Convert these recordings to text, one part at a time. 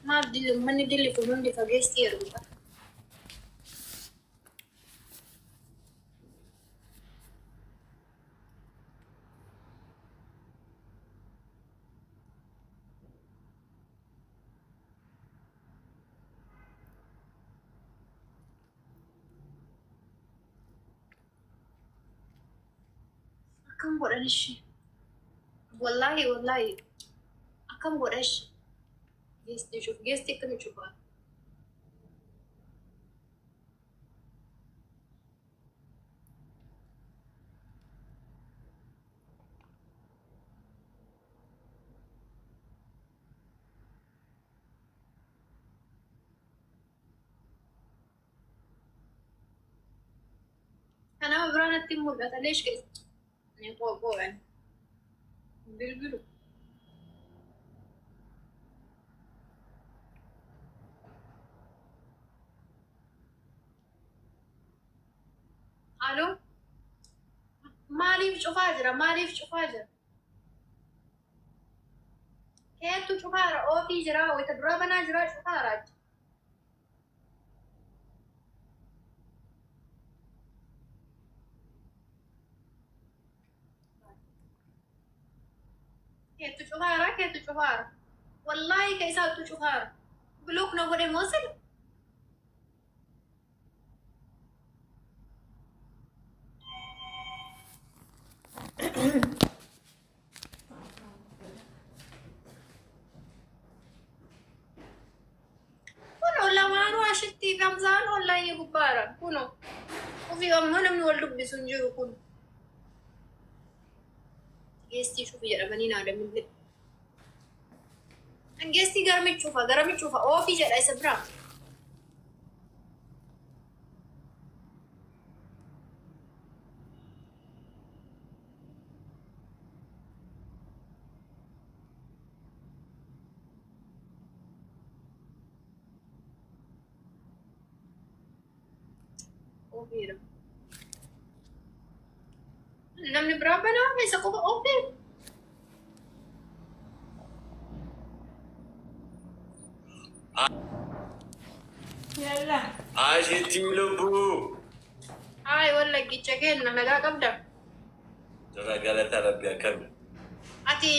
Maal dilli uummanni dilli kun hundi fageestii ergu. Akkam godhan ishee? Wallaahi wallaahi akkam godha ishee? Geestii cuuf geestii akkami cufaa? Kanama biraa natti hin mul'ata. Leesh keessa. Ni qoqqoo'an. Bilbilu. Aloo. Maaliif cufaa jira? Maaliif cufaa jira? Keettu cufaara oofii jira. Wayita duraa banaa jira cufaara achi. Keettu cufaara keettu cufaara. Wallaahi ka isaattu cufaara. Block na godhe moo sila? Kunoo lamaanuu ashitti gamzaan onlaayinii gubbaara. Kunoo ofii ammoo namni wal dubbisu hin jiru kun. Geestii shufi jedhamanii naa damillee. Geestii gara michuufa gara michuufa oofii jedha isa biraa. Ofiira. Namni biraa banaa isa qofa ofii. Yalla. Ashitti lubbuu. Hayi wallaggicha kenna nagaa qabda. Dura galata rabbi akkami. Ati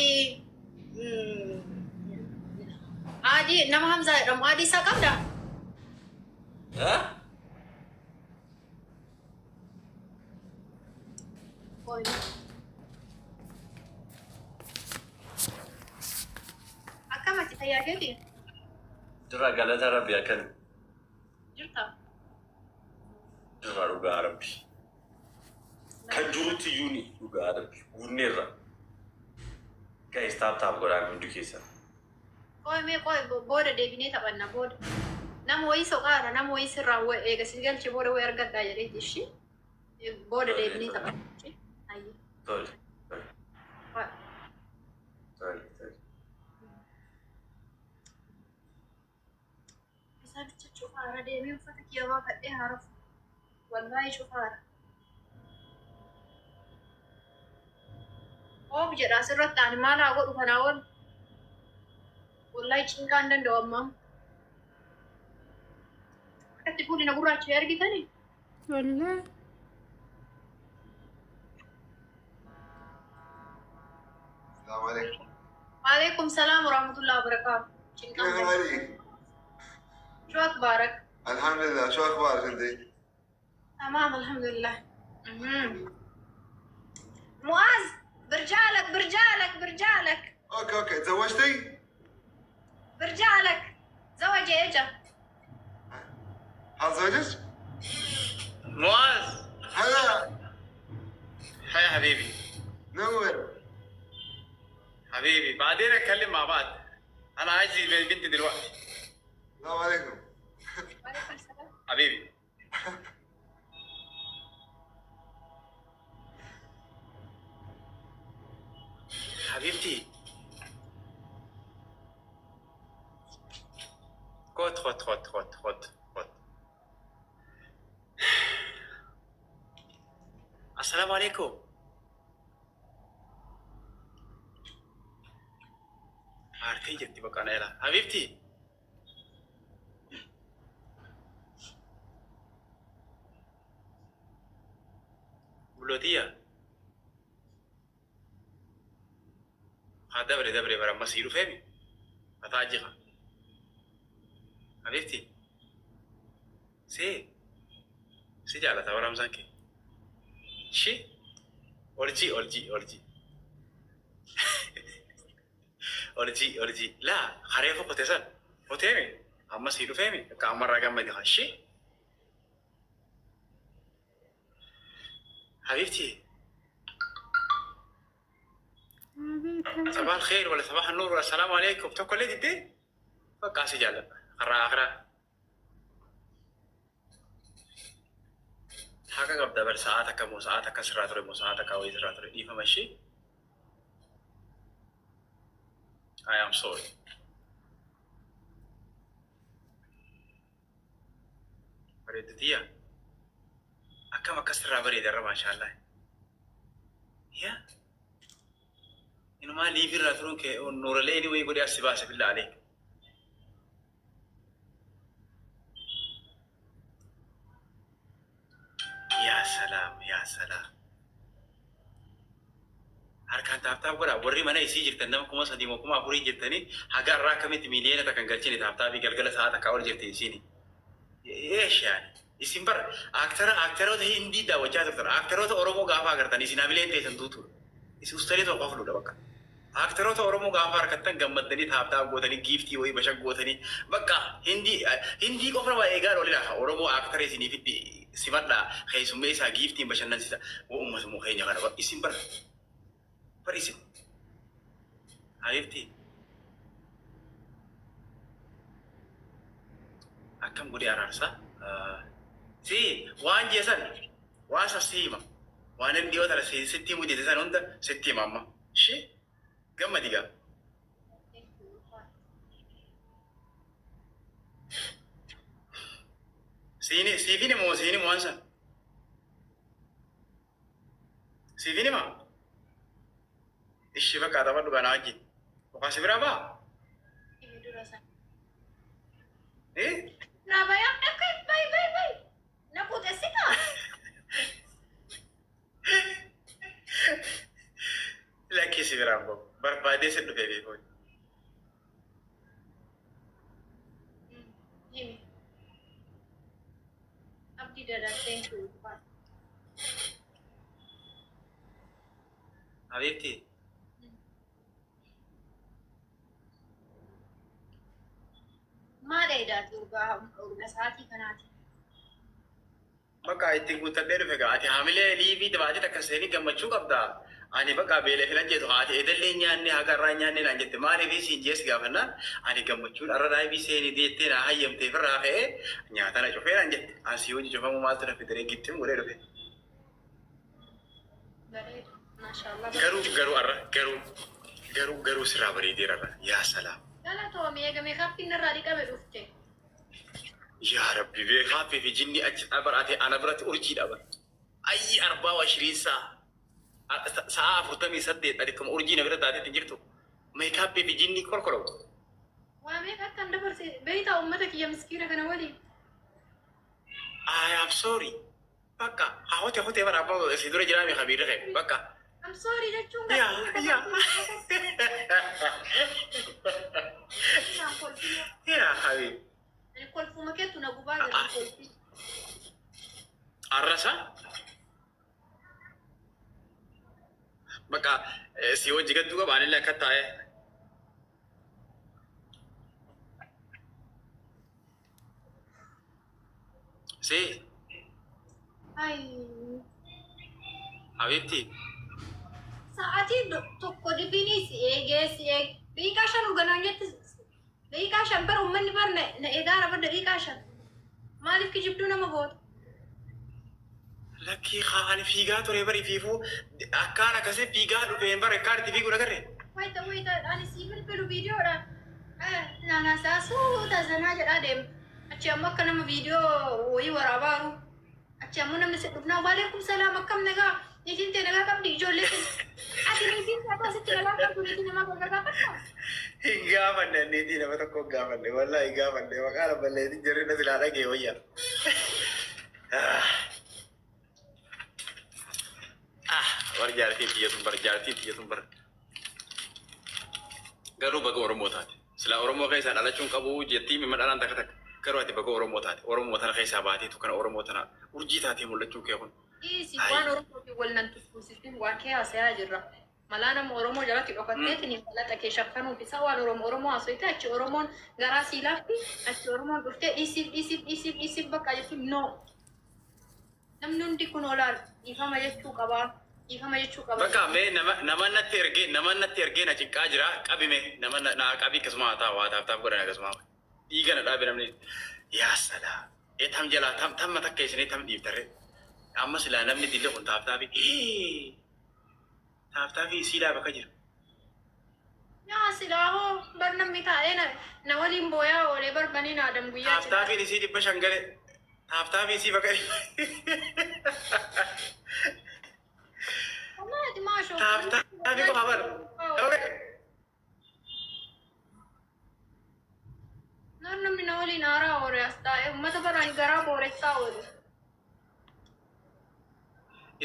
adii nama Hamzaa jedhamu adii isaa qabda? Ha? Akkam ati fayyaa keeti? Dura galata rabbi akkami. Jirta? Dura dhugaa rabbi. Kan jirutti iyyuu ni dhugaa rabbi. Guunneerra. Guys tap tap godhaa hundi keessan. Qoy mee qoy booda deebinee taphanna booda. Nama wayii soqaara nama wayii sirraa wa- eega si galche booda wayii argadhaa jedheeti ishii. Booda deebinee taphanna. Ishii. Ayyee. Tole. Tole. Wa- Tole. Tole. Isaa bicha cufaara deemee uffata kiyya baafadhee haarafu. Wallaahi cufaara. Oof jedha asirratti ani maal haa godhu kanaa ol. Wallaahi cinqaa hin danda'u ammaa. Akkatti fuulli na gurraacha'ee argitanii? Wallaahi. السلام عليكم. Waalaikum salaam warahmatullahi wabarakatuh. كيف حالك؟ شو أخبارك؟ الحمد لله، شو اخبارك انت؟ تمام الحمد لله. معاذ برجع لك برجع لك برجع لك okay okay، تزوجتي؟ برجع لك زوجي اجا. هذا زوجك؟ معاذ. هلا. hi حبيبي. نور. حبيبي بعدين اتكلم مع بعض، انا عايز بنتي دلوقتي. السلام عليكم. وعليكم السلام. حبيبي حبيبتي خد خد خد خد خد خد. السلام عليكم. Aartee jirti bakka na jala. Habiibti. Bareeddoo tiyya. Haa dabre dabre bara amma sii dhufeemi. Mataa jiqa. Habiibti. Si. Si jaalata bara Hamzaan kee. Shi. Orjii orjii orjii. Orjii orjii. Laa haree fokote san. Foteemi. Amma sii dhufeemi. Akka ammarraa gammadi haa. Shi. حبيبتي. صباح الخير ولا صباح النور ولا السلام عليكم تاكل ليه دي بقى سجالة قرا آخرة haqa qabda bar sa'aa takka moo sa'aa takka sirraa ture moo sa'aa takka wayii sirraa ture dhiifama ishee. I am sorry. Bareeddu tiyya. Akkam akkas sirraa bareeda irra maashaallah. Yaa. Inumaa live irraa turuun kee nuuralee inni wayii godhee as si baase billaa aleek. Yaa salaam yaa salaam. Harkaan tap tap godhaa warri mana isii jirtan nama 3000 moo 4000 jirtanii haga irraa akkamitti miiliyoona takka hin galchine tap tapii galgala sa'aa takka ol jirti isiini. Eesh yaani isin bara aaktara aaktaroota hindii daawwachaa turtan aaktaroota Oromoo gaafa agartan isin hamileen teessan tuutuudha. Isin ustarii tokko hafluudha bakka. Aaktaroota Oromoo gaafa harkattan gammaddanii tap tap gootanii giiftii wayii bashak gootanii bakka hindii hindii qofa nama eegaa oli lafa Oromoo aaktara isiniifitti simadhaa keessummee isaa giiftiin bashannansiisa. Uummatuma keenya kana bara isin bara bara isin. Habiibtii. Akkam godhee araarsaa? Si waan jee san waan san si hima. Waan inni dhiyoo tana si sitti himu dide san hunda sitti hima amma. Ishee gammadi gaa. Siini siifin himu siin himu waan san. Siifin hima. Ishee bakka taphadhu kanaa wajjin. Yookaan si biraa ba'a? Himi dura san. Eh? Na bayaa akka bay bay bay. Na quuxessitaa? Lakkii si biraan bahu. Barbaadee si dhufee beekoo. Himi. Abdii dada, thank you. Habiibti. Maal eedaa durbaa sa'aatii kanaati? Bakka ittiin guuttadhee dhufe gaa. Ati haamilee liivii baatee takka seenii gammachuu qabda. Ani bakka beelee filan jeetu haati edallee nyaanne haga irraa nyaanne naan jette maaliif siin jees gaafannaan ani gammachuun arra live seenii jettee naa hayyamteef irraa ka'ee nyaata na cufee naan jette. Asii hojii cufamuu maaltu na fidee gittim godhee dhufe. Bareeda. Maashaallah. Garuu garuu arra garuu garuu garuu sirraa bareedeera arra yaa salaam. Galatoomii eegame kaappiin irraa dhiqame dhufte. Yaa Rabbi beekaaffii fi jinni achi dhabarate ana biratti urjii dhabar. Ayyi arbaa wa shiriin sa'a. Sa'a 48 ani akkuma urjii na bira taateetti jirtu. Meekaappii fi jinni kolkolawu. Waa meeqa akkan dabarse beeytaa uummata kiyya miskiina kana waliin. I am sorry. Bakka haa hote hote bara abbaa si dura jiraame kabiirri kee bakka. I'm sorry jechuun Yaa yaa. Yaa habiib. Ani kolfuma keetu na gubaa jira kolfi. Arrasa. Bakka si hojii gadduu qaba anillee akka taa'ee. Si Ay. habiibti. Sa'aatii tokko difinii si eegee si eeg daqiiqaa 5 ganaan jette daqiiqaa 5 bara uummanni bar na eegaara bar daqiiqaa 5 maaliif kijibduu nama goota? Lakkii ani fiigaa ture bari fiifuu akkaan akkasii fiigaa dhufeen bara akkaan itti fiiguu nagarre. Wayita wayita ani sii bilbilu viidiyoodhaan naanaasaa suuta sanaa jedhaa deema. Achi ammoo akka nama viidiyoo wayii waraabaaru. Achi ammoo namni si dhufnaa waalaikum salaam akkam nagaa niitiin tee nagaa qabdi ijoollee tee. Ati niitiin tee akka asitti nagaa qabdu niitiin namaa gargar gaafadhaa? Hin gaafanne niitii nama tokko hin gaafanne wallaahi hin gaafanne maqaa lammalleetiin jarri na silaa dhagee wayya. Bar jaartiin tiyya tun bar jaartiin tiyya tun bar. Garuu baga Oromoo taate. Silaa Oromoo keessaa dhalachuun qabu jettii mima dhalaan takka takka. Garuu ati baga Oromoo taate. Oromoo tana keessaa baateetu kana Oromoo tana urjii taatee mul'achuu kee kun. Dhiisi waan Oromootiin wal nan tuffisiisin waan kee haasayaa jirra. Malaa nama Oromoo jalatti dhokatteetiin malaxa kee shaffanuuf isa waan Oromoo Oromoo haasoyte achi Oromoon garaa sii laafti achi Oromoon dhuftee dhiisiif dhiisiif dhiisiif dhiisiif bakka jechuun no. Namni hundi kun olaal dhiifama jechuu qabaa. Dhiifama jechuu qaba. Bakka mee nama natti ergee nama natti ergee na cinqaa jira qabime nama na qabii akkasuma haa taa'u haa taaf taaf godhan akkasuma. Dhiiga na dhaabe namni. Yaa salaa. Ee tam jalaa tam tam takka isinii tam dhiiftarre. Amma silaa namni dille kun taaf taafi. Taaf taafii siilaa bakka jiru. Yaa silaa hoo bar namni taa'ee na waliin booyaa oolee barbaniin aadam guyyaa Taaf taafiin isii 500 gale. Taaf taafii isii bakka Wallahi maashoo. Taaf taafii qofa bar. Namni na waliin aaraa oole as taa'ee uummata baraan garaa booressaa oole.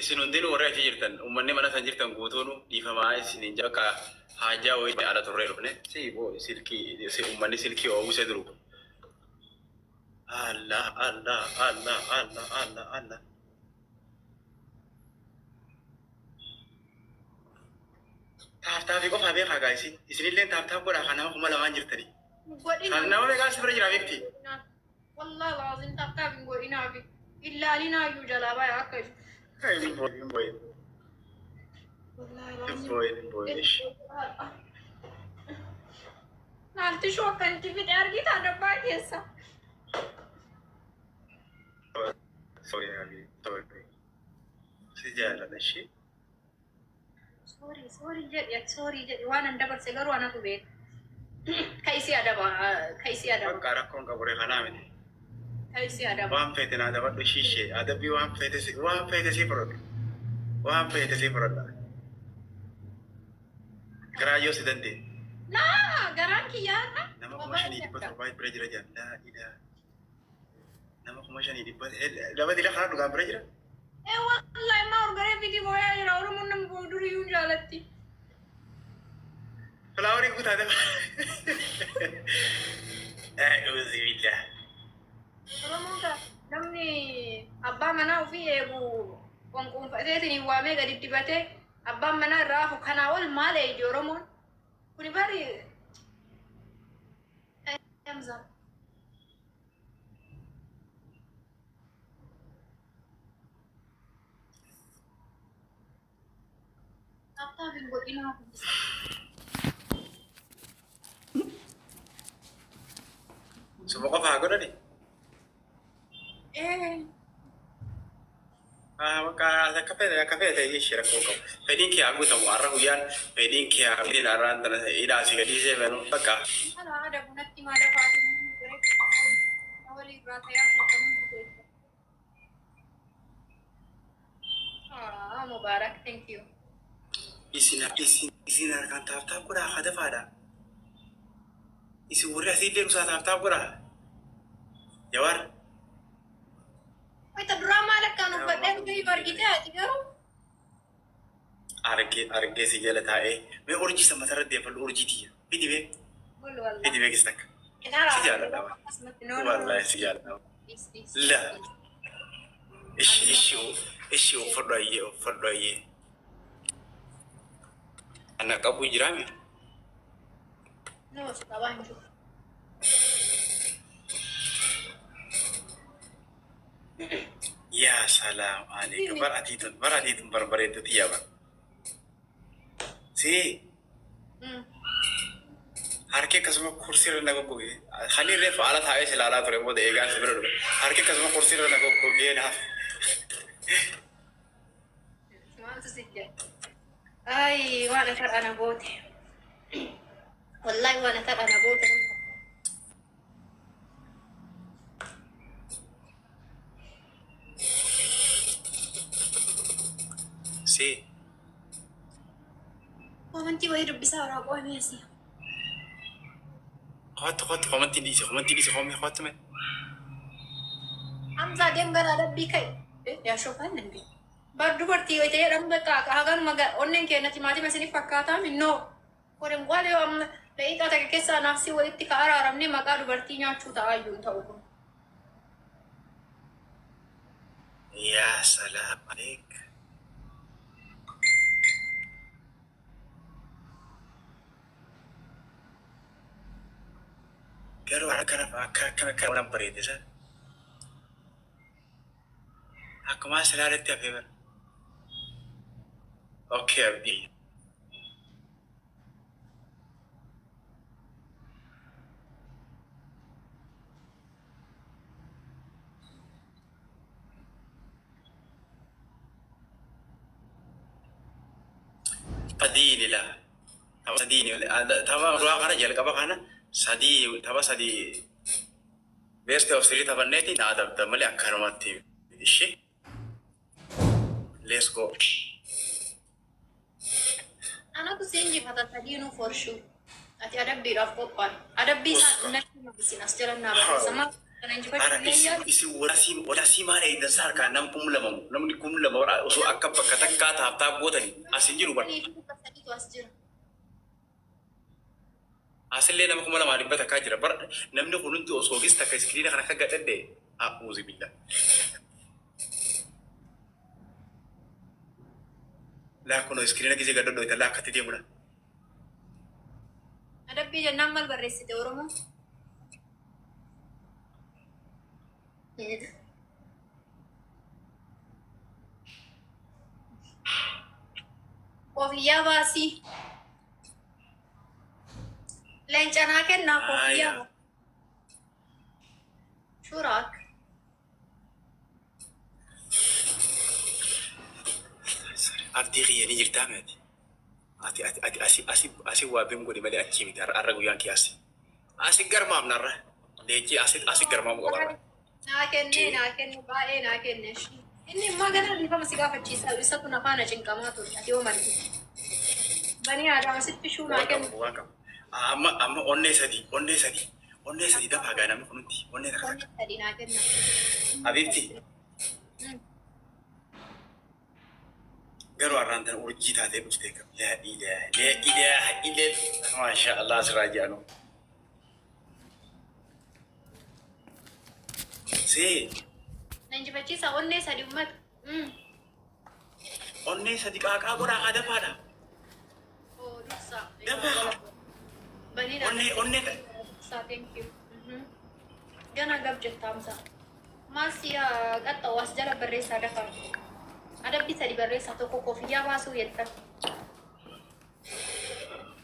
Isin hundinuu warri achi jirtan uummanni mana san jirtan guutuun dhiifamaa isiniin bakka haajaa wayii ala turree dhufne si boo silkii uummanni silkii oowwise duru. Allah Allah Allah Allah Allah Allah. Taaf taafii qofaa beekaa gaa isin isinillee taaf taaf godhaa kan nama 2000 jirtanii. Godhina. Nama meeqaa si bira jira beekti? Wallahi laazim taaf taaf hin godhinaafi. Illaalinaayyuu jalaa baya akka isu. Hin boo'in hin boo'in Wallahi hin laazim. boo'in hin boo'in. Maalti shoo akkanatti fixe argitaa dabbaa keessa. Sorry Habibi, sorry. Si jaalladha ishee. Sorry sorry jedhi ati sorry jedhi waan an dabarse garuu anatu beeka. Ka isii adaba ka isii adaba Bakka rakkoon qabu ree kanaa miti. ka isii adaba. Waan feete naa dabadhu shiishee adabbii waan feete si waan feete si fudhadhu. Waan feete si fudhadha. Garaa yoo si danda'e. Laa garaan kiyyaadha. Nama 5700 bira jira jaan laa ilaa. Nama 5500 nama dila karaa dhugaan bira jira. Ee wallahi maa urgaree fidi booyaa jira Oromoon nama boo'u duriyyuu jaalatti. Filaawarii guutaate. A'uuzu billah. Oromoon ka namni abbaa manaa ofii eegu qonqoonfateetiin waamee gadi dibatee abbaan manaa irraa hafu kanaa ol maal eegi Oromoon? Kuni bari Hamza. Taaf taaf hin godhinaa. Suma qofa haa godhani. Ee Bakka akka feete akka feete ishee rakkoo qabu. Fedhiin kee haa guutamu har'a guyyaan fedhiin kee haa fedhiin har'aan tana hidhaa si gadhiisee fedhu bakka. Haala aadaa bunatti maa dafaatu walii irraa ta'aa turtan. Ah, Mubarak, thank you. Isin isin isin harkaan taaf taaf godhaa haa dafaadha. Isin warri asii illee nusaa taaf taaf godhaa. Jawaar. Wayita duraa maal akkaan uffadhee dhufee argite ati garuu? Argee argee si jala taa'ee mee urjii sana matarra deeffadhu urjii tiyya. Fidi bee fidi bee keessa takka. Si jaalladha. Wallaahi si jaalladha. La. Ishi ishi ishi uffadhu ayyee uffadhu ayyee. Ana qabu jiraame. No, si qabaa hin jiru. Yaa salaam alaikum. Bar atiitun bar atiitun barbareeddu tiyya bar. Si harki akkasuma kursiirra na goggoge. Halli reefu ala taa'ee si ilaalaa ture booda eegaan si bira dhufe. Harki akkasuma kursiirra na goggogee naaf. Maaltu si jedha? Ay, waan akka dhana goote. Wallahi waan akka dhana goote. Si Komantii wayii dubbisaa horaa qo'amee asii. Kottu kottu komantii dhiisi komantii dhiisi komii kottu mee. Hamzaa deem gara adabbii ka'e. Yaa shofaan nan Bar dubartii yoo ta'e jedhamu bakka haganuma onneen keenya timaatima isiniif fakkaataa minnoo. Korin walee amma daqiiqaa takka keessaa naafsi walitti ka araaramne maqaa dubartii nyaachuu ta'aa iyyuu hin ta'u kun. Yaa salaam aleek. Garuu akkana akka akkana akka waan bareede san. Akkuma silaalatti hafee bara. Okay, Abdii. Sadiini laa. Tapha sadiini. Tapha duraa kana jalqaba kana sadii tapha sadii best of three taphanneeti na adabda malee akkanumatti ishee. Let's go. Anatu si injifata sadiinuu for sure. Ati adabbiidhaaf qophaa'e. Adabbii isaa natti isin as jala naa barreessa. Maal kana Ara injifachuu isin yaadu? isin wadasii wadasii maal eegdan isaa harkaa nam 2000 namni 2000 bara osoo akka bakka takkaa tap tap gootanii as hin jiru bara. Sadiitu as jira. Asillee nama 2100 jira bara namni kun hundi osoo gis takka iskiriina kana akka gadhadhe a'uuzi billah. Laa kunoo iskiriina gisee gadhadhu itti laa akkatti deemudha. Adabbii jennaan maal barreessite Oromoo? Koofiyyaa baasii. Leenca naa kennaa koofiyyaa. Aayaa. Shuraak. Abdii kiyya ni jirtaa miti. Ati ati ati asi asi asi waa beem godhi malee achii miti har'a har'a guyyaan kiyyaasi. Asi garmaam narra. Leenci asi asi garmaamu qaba har'a. Naa kennee naa kenne baay'ee naa kenne. Inni immoo gana dhiifama si gaafachiisa. Isatu na faana cinqamaa ture. Ati yoo marti. Banii aadaa asitti shuu naa Waan kenne. qabu waan qabu. Amma amma onnee sadii onnee sadii onnee sadii dafaa gaa namni kunuunti onnee takka Onnee takka. sadii naa kenna. Habiibti garuu har'aan tana urjii taatee dhuftee qaba. Laa ilaaha laa ilaaha illa maasha Allah asirraa jedhanu. See Na injifachiisa onnee sadii uummata. Onnee sadi qaaqaa godhaa haa dafaadha. Oo dursa. Dafaa. Banii naa Onnee onnee Dursa thank you. Gana gab jetta Hamza. Maal si qaxxa'u as jala barreessaa dafaa. Adabbii sadi barreessaa tokko koofiyyaa baasuu jettan.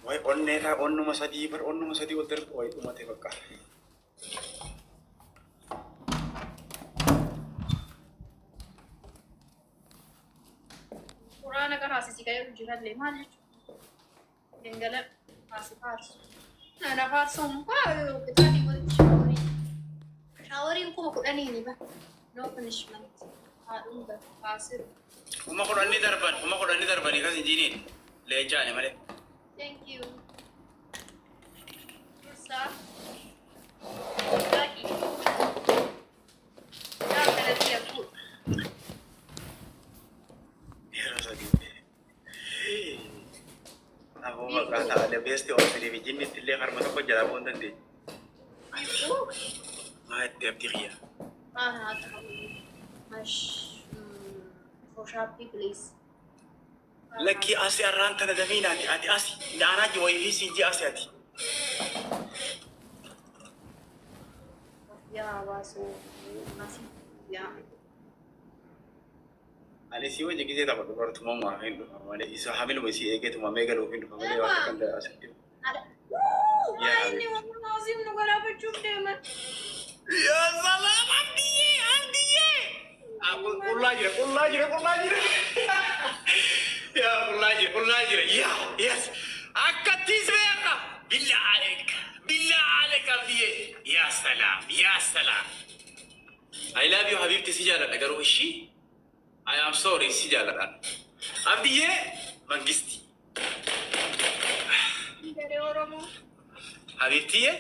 Way onnee kaa onnuma sadii bar onnuma sadii wal darbu way dhumate bakka. Quraana qaraasisi kan jedhu jirallee maal jechuudha? Dangala faarsi faarsu. Nana faarsuun qixaatii walitti shaaworii. Shaaworiin 10,000 ba. No punishment. Haadhuun ba. Faasiru. 10,000 darban 10,000 darbanii kas injiiniin leencaani malee. Thank you. Dursaa. Daakii. Yaa kanatti yakkuu. Yeroo sadii. Aboo maqaa ta'a best of three jinni illee harma tokko jalaa bu'uu hin dandeenye. Maa itti abdii kiyya. Ah, mash. Foshaappii please. Lakkii asi arraan tana damiin ati ati asi naanaa ji wayii fi siinji asi ati. Yaa baasuu. Asi. Yaa. Ani si wajji gisee tapha dubartummaa hin dhufa malee isa hamiluma isii eegee tumamee galuuf hin dhufa malee waan akka hin asitti. Maa inni waan asiif nu galaafachuuf deeman. Yaa salaam abdiyyee abdiyyee. Qullaa jira qullaa jira qullaa jira. Yaa qullaa jira qullaa jira yaa yes akkattis beeka billaa aleek billaa aleek abdiyyee yaa salaam yaa salaam. I love you habibti si jaaladha garuu ishii I am sorry si jaaladha. Abdiyyee mangisti. Garee Oromoo. Habibtiyyee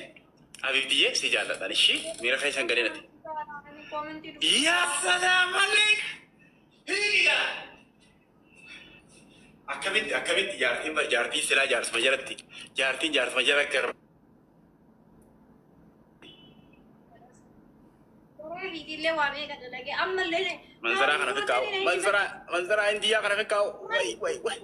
habibtiyyee si jaaladha ishii miira keessan galinati. Koomentii Yaa salaam aleek. Hiya. Akkamitti akkamitti jaartiin bar jaartiin silaa jaarsuma jalatti jaartiin jaarsuma jala gar Fiitillee waa meeqa dalagee ammallee. Manzaraa kana fikkaa'u. Manzaraa manzaraa indiyaa kana fikkaa'u. Wayi wayi wayi.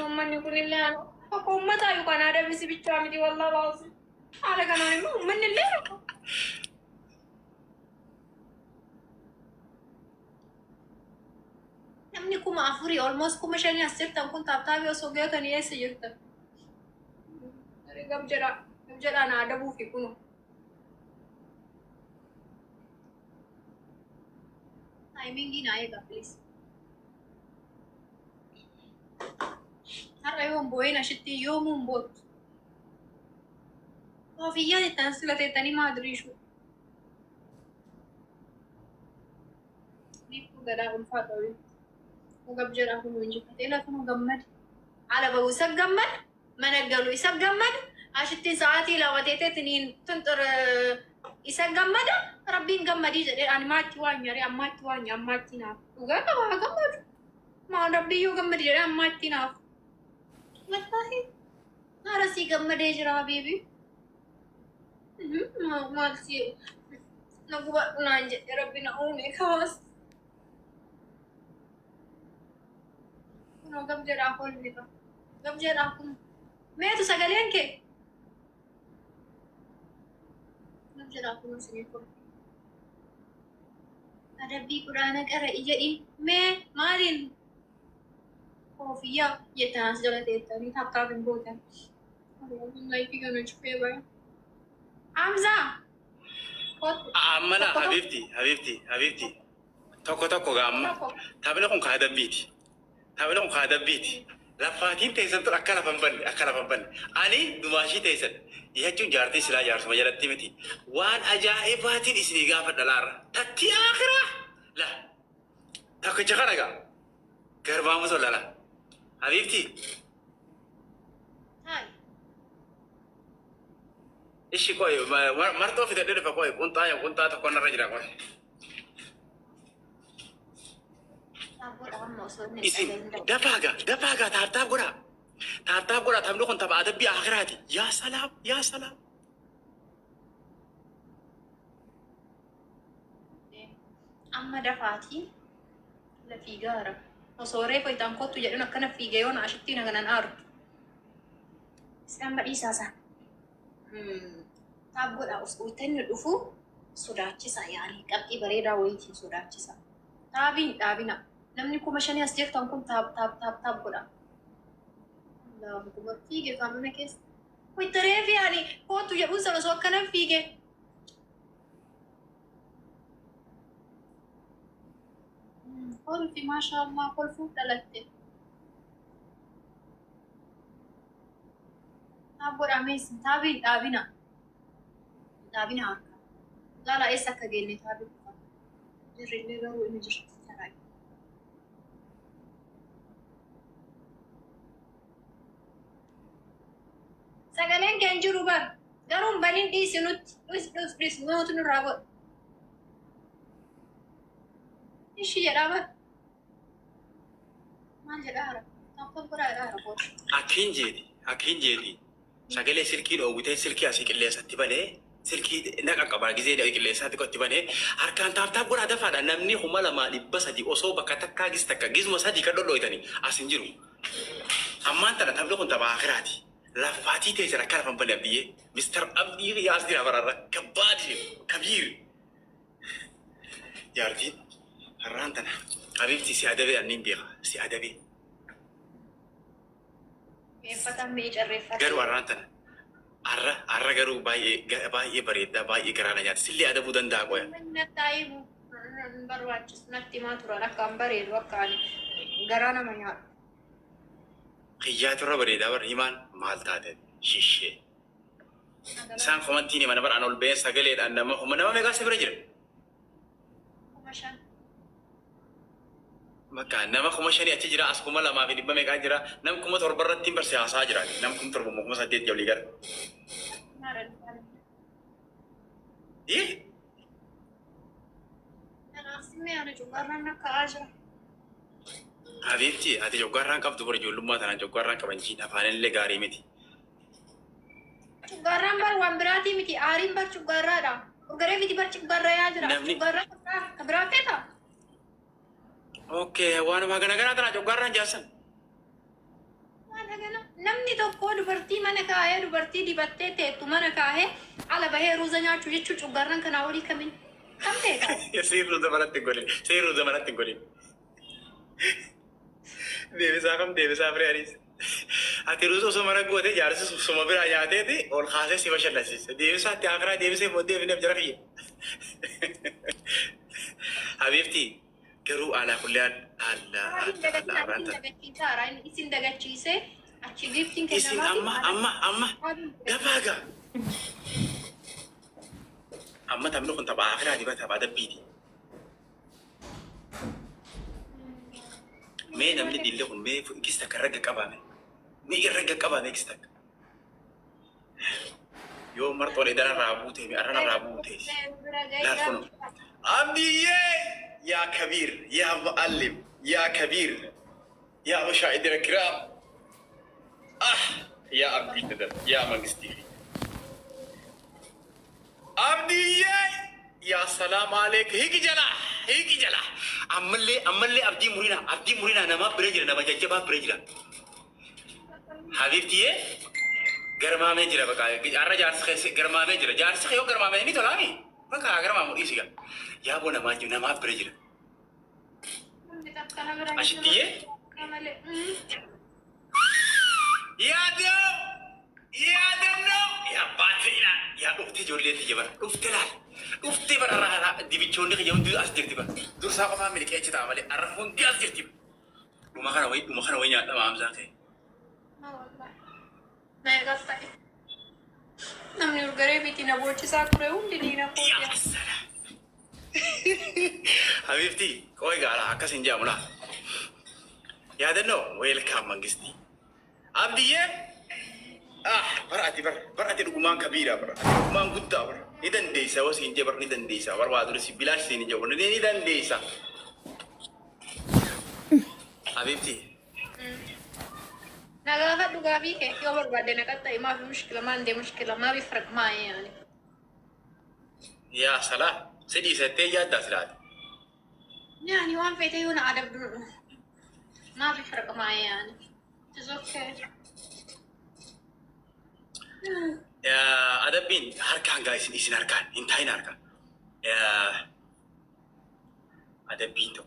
Uummanni kunillee akka uummataa yookaan aadaa bisi bichaa miti wallaa baasu. Haala kanaan immoo uummanni illee rakkoo. Namni 4000 almost 5000 as jirtan kun taaptaabii osoo geetanii eessa jirtan? Gab jedhaa gab jedhaa na adabuu fi kunu. Taayimingii naa eegaa please. Har'a yoo hin boo'in ashitti yoomuu hin boottu. Koofiyyaa jettan sila teettanii maadiriishu. Biiftuu gadaa ulfaadha wayii. Gab jedhaa kun injifatee lafa nu gammade. Ala bahu isa gammade, mana galu isa gammade, ashittiin sa'aatii 2 teeteetiniin tunxur isa gammada, rabbiin gammadii jedhee ani maatti waan nyaaree ammaatti waan nyaa ammaatti naaf. Dhugaa qaba haa gammadu. Maal rabbii yoo gammadi jedhee ammaatti naaf. Wallaahi haara sii gammadee jira habiibi. Maal si na gubadhu naan jedhe rabbi na uume kaas. Kunoo gab jedhaa kolfita. Gab jedhaa kun. Meetu sagaleen kee? Gab jedhaa kunoo isinii kolfi. Adabbii quraana qara'i jedhiin. Mee maaliin koofiyyaa jettan as jala teettanii taaptaap hin gootan. Laayifii kana cufee baay'ee. Hamzaa! Kottu. Amma laa Tokko tokko. habiibti habiibti habiibti tokko tokko gaa amma Tokko. taphni kun kaadabbiiti. Taphni kun kaadabbiiti. Laffaatiin teessan tun akka lafa hin banne akka lafa hin banne. Ani dumaashii teessan jechuun jaartii silaa jaarsuma jalatti miti. Waan ajaa'ibaatiin isinii gaafadha laarra. Tatti akhiraa la tokkicha kana gaa garbaamu solala. Habiibti Taa'e. ishi qoy marxoo fidadhee dhufa qoy qunxaa qunxaa tokko narra jira qoy. Saabboodha amma osoo inni hin Isin dhagahin darbe. dafaa gaa dafaa gaa taaptaap godhaa. Taaptaap godhaa taphni kun tapha adabbii akhiraati. Yaa salaam yaa salaam. Amma dafaatii la fiigaara. Osoo reefa itaan kottu jedhan akkana fiige yoona ashitti naganan aaru. Isaan badhiisaa isaa. Taap godhaa osoo inni dhufu sodaachisa yaani qabxii bareedaa wayiitiin sodaachisa. Taabiin dhaabina. Namni 5000 as jirtan kun taap taap taap taap godha. Allahu akbar fiige kan mana keessa. Wayita reefi ani kottu jedhuun sana osoo akkana fiige. Kolfi maashaa Allah kolfuuf dhalatte. Taap godhaa meessi taabiin dhaabina. Dhaabina harka. Laala eessa akka geenne taabii kufa. Jirrillee garuu inni jirti. Taraa. Sagaleen kee hin jiru bar. Garuu hin banin dhiisi nutti. Dhis dhis dhis nuutu nurraa godha. Ishi jedhaa bar. Maal jedhaa hara? Taappan godhaa jedhaa hara booda. Akkin jeeti akkin jeeti sagalee silkii dhoowwitee silkii asii qilleensatti banee silkii na qaqqabaa gizee qilleensaatti qotti banee harkaan taaptaap godhaa dafaadha namni 2300 osoo bakka takkaa gis takka gizuma sadii kan dhodhooytanii as hin jiru. Ammaan tana taphni kun tapha akhiraati. Laffaatii teessan akka lafa hin banne abdiyyee. Mister Abdii yaas jira bararra kabbaadi kabiir. Jaartiin har'aan tana habiibti si adabee anniin beeka si adabee. Mi'eeffatan mi'i carreeffatan. Garuu har'aan tana har'a har'a garuu baay'ee baay'ee bareeddaa baay'ee garaa na nyaata sillee adabuu danda'a qoya. Natti himu hin barbaachisu natti himaa turan akka hin bareedu akka ani garaa nama nyaadhu. Kiyyaatu irra bareedaa bara himaan maal taate shishee. Isaan komantiin hima nama ol ba'ee sagaleedhaan nama kuma nama meeqaa si bira jira? 5000. Bakka nama 5000 achi jira as 2,100 meeqaa jira nama 7000 irratti hin barsi haasaa jira nama 7000 moo 8000 olii gara. Ih Kanaaf si Mee ani cuggaarraan akka jira. Habiibti, ati coggaarraan qabdu bara ijoollummaa tanaan coggaarraan qaban jiin afaanillee gaarii miti. Cuggaarraan bar waan biraatii miti. Aariin bar cuggaarraadha. Urgaree miti bar cuggaarraa yaa jira. Namni- Cuggaarraa ka biraa feeta? Okay, waanuma gana ganaa tanaa coggaarraan jaarsan. Waan hagana. Namni tokko dubartii mana kaa'ee, dubartii dibattee teettu mana kaa'ee, ala bahee ruuza nyaachuu jechuun cuggaarraan kanaa olii kamiin kam feeta? Seeruu zamanatti hin godhin. Seeruu zamanatti hin godhin. Deebisaa kam deebisaa firee anis. Ati ruuza osoo mana goote jaarsi suma biraa nyaateeti ol kaasee si bashannansiisa. Deebisaa itti akiraa deebisee booddee deebineef jara kiyya. Habiibti, garuu alaa kullee alla alla alla abraanta. Isin dagachiisee achi giftiin Isin amma amma amma gabaagaa. Amma taphni kun tapha akiraati ba tapha adabbiiti. Mee namni dilli kun mee gis takka irra qaqqabame. Mee irra qaqqabame gis takka. Yoo marxoon edana irraa buute mee arrana irraa buute. Laal kun. Abdiyyee, yaa kabiir, yaa muallim, yaa kabiir, yaa mushaahidina kiraam. Ah, yaa abdii dadar, yaa mangistii. Abdiyyee, yaa salaam aleek, hiiki jala, hiiki jala. Ammallee ammallee abdii murina, abdii murina, nama bira jira, nama jajjabaa bira jira. Habiibtiyyee, garmaamee jira baqa har'a jaarsi keessa garmaamee jira. Jaarsi yoo garmaamee ni tolaami. Bakka garmaamu dhiisi gaa. Yaaboo namaa jiru, namaa bira jira. Ashittiyyee? Yaadoo! Yaadannoo! Yaa baatee ilaal! Yaa dhuftee ijoollee tiyya bara. Dhuftee laal! Dhuftee bara irraa dibichoonni kiyya hundi as jirti bara. Dursaa qofaa miliqee achi ta'a malee har'a hundi as jirti. Dhuma kana wayi, dhuma kana wayi nyaadhama Hamzaan kee. Namni urgaree miti na boochisaa ture hundi diina koo. Yaa salaam! Habiibti, qooyi gaara akkas hin jedhamu laa. Yaadannoo, welcome mangistii. Abdiyyee! Ah, bara ati bara bara ati dhugumaan kabiira bara ati dhugumaan guddaa bara ni dandeessa yoo siin jee bara ni dandeessa bara waa dura si bilaash siin hin jedhu ni dandeessa. Habiibti. Na gaafadhu gaafii kee yoo barbaadde na qaxxa'i, maafi mushkila maan dee mushkila maa bifraq maa yaani. Yaa salaam, si dhiisattee yaaddaa silaati. Yaani waan feete yoo na adabdu maa bifraq maa yaani. It's okay. Adabbiin harkaan gaa isin harkaan hin taa'in harkaan. Adabbiin tokko.